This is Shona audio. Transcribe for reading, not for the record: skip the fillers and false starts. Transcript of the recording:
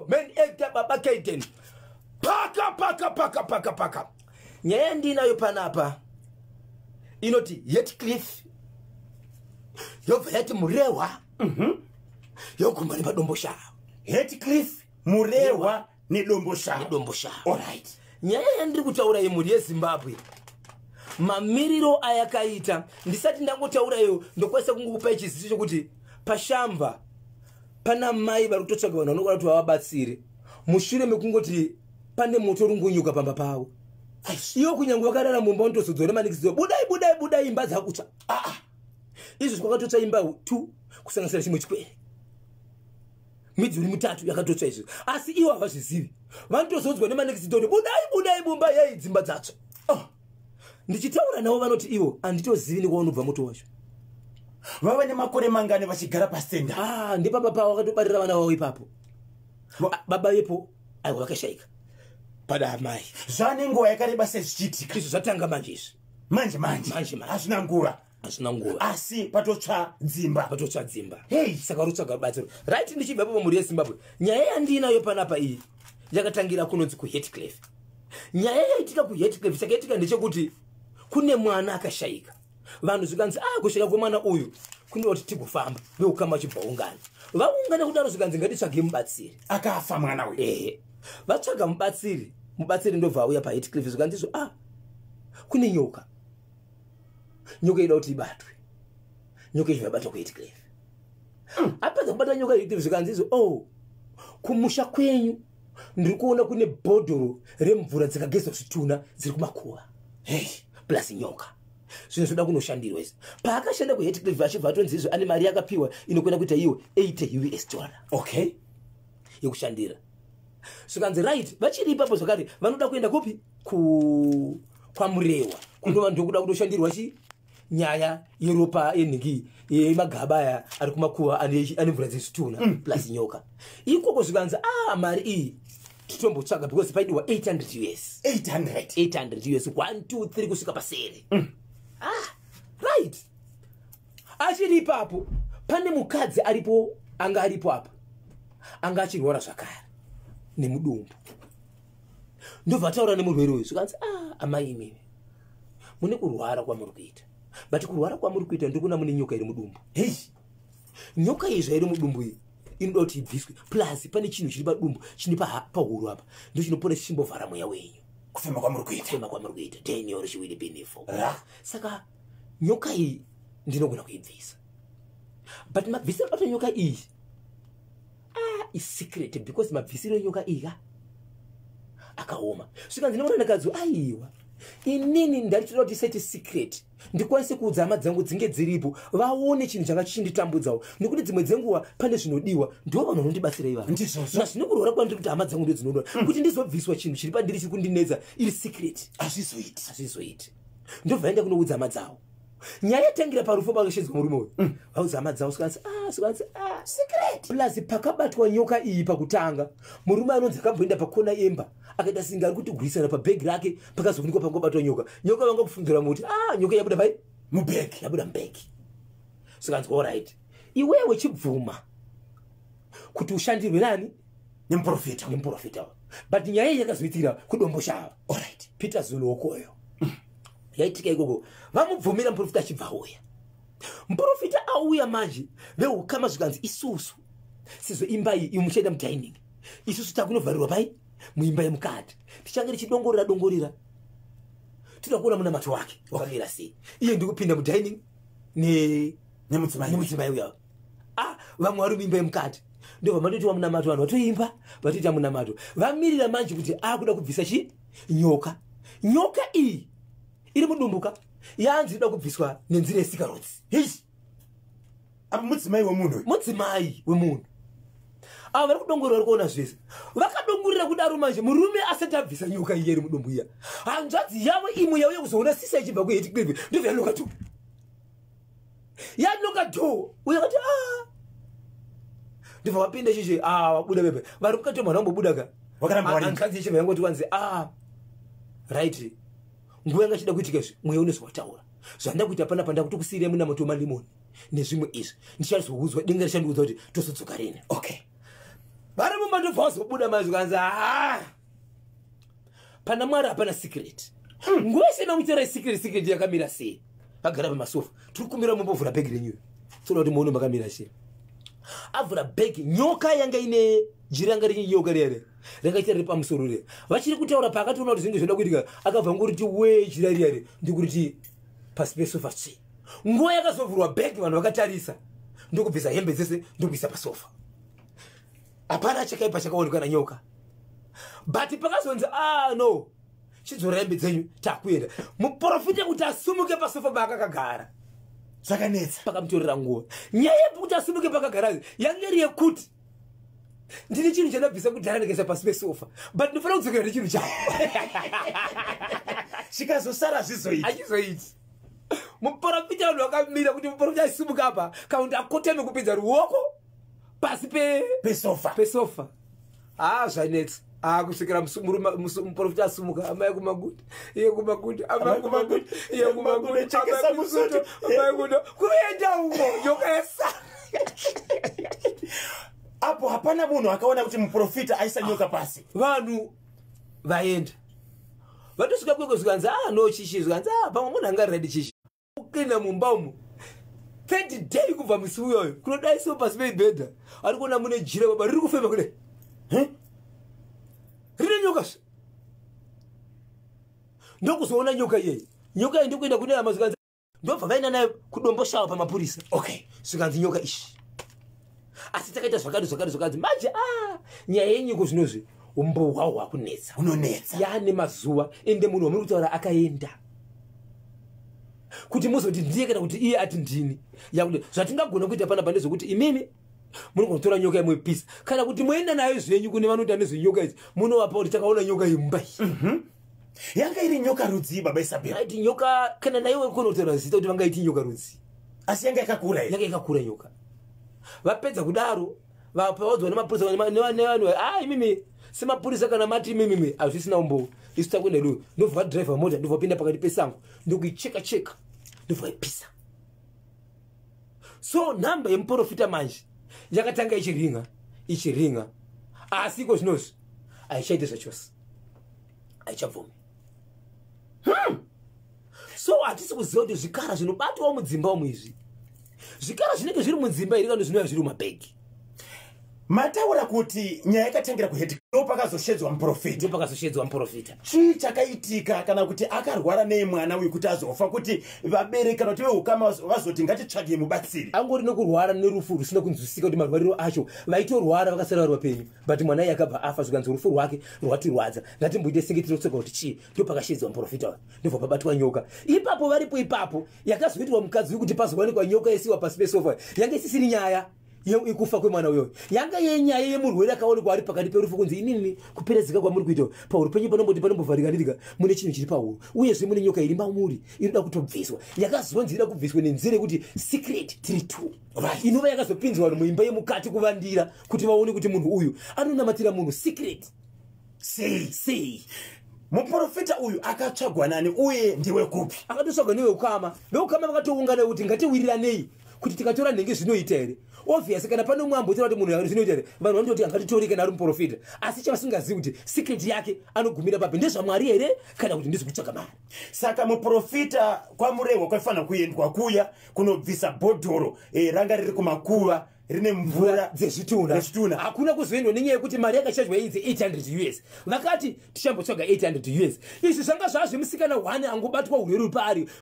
Main actor Baba Kaden. Paka paka paka paka paka. Nyaya yandinayo panapa inoti Hatcliffe yobva yati Murehwa yoguma nepaDomboshava. Hatcliffe, Murehwa neDomboshava. NeDomboshava. Alright. Nyaya yandiri kutaura yemhuri yeZimbabwe, mamiriro ayakaita, ndisati ndangotaura iyo, ndokwanisa kungokupai chiziviso chokuti paShamva pana mai vari kutotsvaga vanhu vanokwana kuti vavabatsire mushure mekungoti pane moto uri kungonyuka pamba pavo. Ivo kunyange vakarara mumba, vanotozodzwa nemanekiziwa, "Budai, budai, budai, imba dzakutsva." Aa, izvo kwakatotsva imba 2, kusanganisira chimwe chikwere, midhuri mitatu yakatotsva izvo, asi ivo havazvizivi. Vanotozodzwa nemanekiziwa kuti, "Budai, budai mumba, yei, dzimba dzatsva." Oh. Ndichitaura navo vanoti ivo handitozivi nekwaunobva moto wacho. Vava nemakore mangani vachigara pasenda? Ah, ndipapa pavo vakatobarira vana vavo ipapo. Ah, baba vepo aiwa vakashayika, pada amai. Zvane nguva yakareba sezvichiitika? Izvo zvatanga manje izvi. Manje manje? Manje manje. Hazvina nguva. Hazvina nguva. Asi patotsva dzimba. Patotsva dzimba. Hey. Saka rutsvaga rubatsiro. Right, ndichibva ipapo, mhuri yeZimbabwe, nyaya yandinayo panapa iyi yakatangira kunonzi kuHatcliffe. Nyaya yaitika kuHatcliffe, chakaitika ndechekuti kune mwana akashayika. Vanhu zvikanzi, "A, kushayika kwemwana uyu kunoda kuti tigofamba." Veukama vachibva ungana, vaungana kudaro, zvikanzi, "Ngatitsvage mubatsiri." Akafa mwana uyu. Ehe, vatsvaga mubatsiri. Mubatsiri ndobva auya paHatcliffe, zvikanzi izvo, "A, kune nyoka, nyoka ida kuti ibatwe." Nyoka izvo yabatwa kuHatcliffe. Apedza kubata nyoka Hatcliffe, zvikanzi izvo, "Oh, kumusha kwenyu ndiri kuona kune bhodhoro remvura dzakagezwa zvituna dziri kumakuva." Hey. Plus nyoka, zvinhu zvoda kunoshandirwa izvi. Paakashanda kuHatcliffe, achibva atonzi izvo ane mari yakapiwa inokwenda kuita iyo 80 US dollar yekushandira. Zvikanzi, "Right." Vachiri ipapo zvakare, vanoda kuenda kupi? KwaMurewa, kundova ndokuda kutoshandirwa chi nyaya yeropa yenhingi yemagaba aya ari kumakuva ane mvura dzezvituna plus nyoka ikoko. Zvikanzi, "A, mari iyi titombotsvaga," because paidiwa 800 US. 800? 800 US, 1 2 3 kusvika pasere. Ah, right, achiri ipapo, pane mukadzi aripo, anga aripo apa, anga achirwara zvakare nemudumbu. Ndobva ataura nemurwere uyu, zvikanzi, "Ah, amai, imimi mune kurwara kwamuri kuita, but kurwara kwamuri kuita ndikuona mune nyoka iri mudumbu." Hei. Nyoka iyi zvairi mudumbu iyi inoda kuti ibviswe, plus pane chinhu chiri padumbu, chine pahuro apa, ndo chinopona chichimbovhara mweya wenyu. Kufema kwamuri kuita. Kufema kwamuri kuita, daniel chiwiri benefo. Ra. Saka nyoka iyi ndinogona kuibvisa, but mabvisiro ato nyoka iyi, ah, isecret, because mabvisiro enyoka iyi ka akaoma. Zvikanzi nemurandakadzi, "Aiwa, inini ndatoda kuti isaite secret, ndikwanise kuudza hama dzangu dzinge dziripo, vaone chinhu changa chichinditambudzawo, nekuti dzimwe dzenguva pane zvinodiwa, ndo vanhu vanondibatsira ivavo." Ndizvozvo. Nazvine kurwara kwandiri kuti hama dzangu ndo dzinoda kuti ndizobviswa chinhu chiri pandiri chiri kundinetsa iri secret. Hazvizoiti. Hazvizoiti. Ndobva enda kunoudza hama dzavo. Nyaya yatangira parufu pakashedzwa murume uyu. Vaudza hama dzavo, zvikanzi, "Ah," zvikanzi, "ah, secret." Plus pakabatwa nyoka iyi pakutanga, murume anonzi akamboenda pakona yemba, akaita singe ari kutigwirisana pabhegi rake, pakazoonekwa pangobatwa nyoka. Nyoka vanga kufungira muti, "Ah, nyoka yabuda pai?" Mubhegi. Yabuda mubhegi. Zvikanzi, "Alright, iwewe chibvuma kuti ushandirwe nani?" Nemuprofita. Nemuprofita. But nyaya iyi yakazoitikira kuDomboshava. Peter Zulu wokoyo yaitika ikoko. Vamubvumira, muprofita achibva auya. Muprofita auya manje, veukama zvikanzi, "Isusu sezvo imba iyi, imwe muchaenda mudining, isusu takunovharirwa pai muimba yemukati, tichange tichidongorera dongorera, toda kuona munamato wake wakamira sei." Iye ndikupinda mudining nemudzimai. Nemudzimai uya. Ah, vamwe vari muimba yemukati, ndobva matoitiwa munamato, vanhu vatoimba, vatoita munamato, vamirira manje kuti akuda kubvisa chi nyoka. Nyoka iyi iri mudumbuka, yanzi inoda kubviswa nenzira yesikarudzi. Hei, apa mudzimai wemunhu uyu. Mudzimai wemunhu. Ava vari kudongorera, vari kuona zvese. Vakadongorera kudaro manje, murume asati abvisa nyoka iyi iri mudumbu iya, hanzvadzi yavo imwe yauya kuzoona sisa ichibva kuHatcliffe, ndobva yanoka tu yanoka door. Uyo akati, "A," ndobva vapinda chichi, a, vabuda pepe vari mukati, mwana vambobuda ka. Vakaramba varimo. Hanzvadzi ichibva yangoti wanzi, "A, right, nguva yanga ichida kuitika izvi, mweya une zvawataura zvanda kuita panapa, ndakutokusiyirei munamato wemalimoni nezvimwe izvi, ndichazoudzwa, denga richandiudza kuti tozodzoka rini." Vari mumba, ndobva vazobuda mai, zvikanzi, "Ha, pana Mwari hapana secret." Nguva yese mamutora secret, secret yakamira sei? Vagara pamasofa, tiri kumira, mumbovhura bhegi renyu, toda kuti muone makamira sei. Avhura bhegi, nyoka yanga ine jira, ranga rine nyoka riya rakaita riri pamusoro riya. Vachiri kutaura, paakatoona kuti zvinenge zvoda kuitika, akabva ngoriti we jira riya, ndikuriti pasi pesofa tsvi. Nguva yakazovhurwa bhegi, vanhu vakatarisa, ndokubvisa hembe dzese, ndokuisa pasofa. Hapana chakaipa chakaonekwa nanyoka, but pakazonzi, "Ah, no, chidzora hembe dzenyu, takuenda," muprofita kuti asumuke pasofa paakakagara Zvakanetsa. Pakamutorera nguva. Nyaya yekuti asumuke pakagara yange iri yekuti, "Ndine chinhu chandabvisa kudhara, ndikaisa pasi pesofa, but ndinofanira kudzokera nechinhu chavo." Chikazosara zvizoiti. Achizoiti muprofita, vanhu vakamira kuti muprofita aisimuka apa kana kuti akotame kupinza ruoko pasi pesofa. Pesofa. Ha, zvanetsa. Ha, kusvikira muprofita asumuka, amai kumaguta, iye kumaguta, amai kumaguta, iye kumaguta. Chekesa musutu. Amai kuda kuenda uko, nyoka yasara. Apo hapana munhu akaona kuti muprofita aisa nyoka pasi. Vanhu vaenda, vatosvika kweko, zvikanzi, "A, no, chichi." Zvikanzi, "A, pamwe munhu anga ready chichi kucleana mumba umu." Third day kubva musi uyoyo, kunodaiso pasi peibhedha, ari kuona mune jira, baba, riri kufema kudai. Huh? Rine nyoka zve. Ndokuzoona nyoka iyeyi, nyoka iyi ndokuenda kune hama, zvikanzi, ndobva vaenda nayo kuDomboshawa pamapurisa. Zvikanzi, "Nyoka ishi, asi takaita zvakati zvakati zvakati." Manje a nyaya yenyiko zvinozvi, umbo hwaho hwakunetsa. Unonetsa. Yaane mazuva, ende munhu wamuri kutaura akaenda, kuti muzoti ndiye kana kuti iye ati ndini, yakuti zvatingagona kuita panapa ndezvekuti imimi munogona kutora nyoka yemuipisa, kana kuti moenda nayo zvenyu kune vanoita nezvenyoka idzi, munovapa kuti takaona nyoka yemumba iyi. Yanga iri nyoka rudzii, baba Isabel? Aiti nyoka, kana naiwe kona kutaura zita kuti vangaiti nyoka rudzii. Asi yanga yakakura here? Yanga yakakura nyoka. Vapedza kudaro, vaudzwa nemapurisa nevanhu, "A, imimi semapurisa, kana mati imimimi hazvisina umbowo, isu takuenda iduyo." Ndobva vadhiraivha mota, ndobva vapinda pakati pesango, ndokuicheka cheka, ndobva vaipisa. So nhamba yemuprofita manje yakatanga ichiringa, ichiringa, asi iko zvinozvi haichaite zvachose, haichabvumi. So hatisi kuziva kuti zvikara zvinobatwawo mudzimba umu izvi, zvikara zvinenge zviri mudzimba here, kana zvinova zviri mumabhegi. Mataura kuti nyaya yakatangira kuhead, ndo pakazoshedzwa muprofita. Ndo pakazoshedzwa muprofita. Chii chakaitika, kana kuti akarwara nei mwana uyu kuti azofa, kuti vabereki kana kuti veukama vazoti ngatitsvage mubatsiri? Angori nekurwara nerufu rusina kunzwisika kuti marwariro acho. Vaitorwara vakasara vari vapenyu, but mwana iye akabva afa. Zvikanzi, "Rufu rwake rwatirwadza, ngatimboite senge tinotsoka kuti chii." Ndo pakashedzwa muprofita uyu, ndobva pabatwa nyoka ipapo. Varipo ipapo, yakazoitwa mukadzi uyu kuti pazowanikwa nyoka isiwa pasi pesofa, yanga isisiri nyaya yekufa kwemwana uyoyo, yanga yenyaya yemurwere akaonekwa ari pakati perufu, kunzi, "Inini kuperezeka kwamuri kuita pahuro penyu panomboti panombovharika ndirika, mune chinhu chiri pahuro, uyezve mune nyoka iri mamuri inoda kutobviswa." Yakazonzi ida kubviswa nenzira yekuti secret, tiri two, inova yakazopinzwa vanhu muimba yemukati kuvandira kuti vaone kuti munhu uyu anonamatira munhu secret Sei? Sei. Muprofita uyu akatsvagwa nani, uye ndiwe kupi? Akatotsvagwa neveukama. Veukama vakatoungana kuti ngatiwiriranei kuti tikatora nhengi zvinoita here. Obvious, kana pane umwe ambotaura kuti munhu zvinoita here, vanhu vanototi angatitori kana ari muprofita, asi chavasingazivi kuti secret yake anogumira papi, ndezvaMwari here kana kuti ndezvekutsvaga mari. Saka muprofita kwaMurehwa kwaifanira kuendwa kuya kunobvisa bhodhoro ranga riri kumakuva rine mvura dzezvitunha. Dzezvitunha. Hakuna kuzoendwa nenyaya yekuti mari yakachajwa inzi 800 US. Vakati tichambotsvaga 800 US. Izvi zvanga zvazvemusikana 1 angobatwa urwere paari.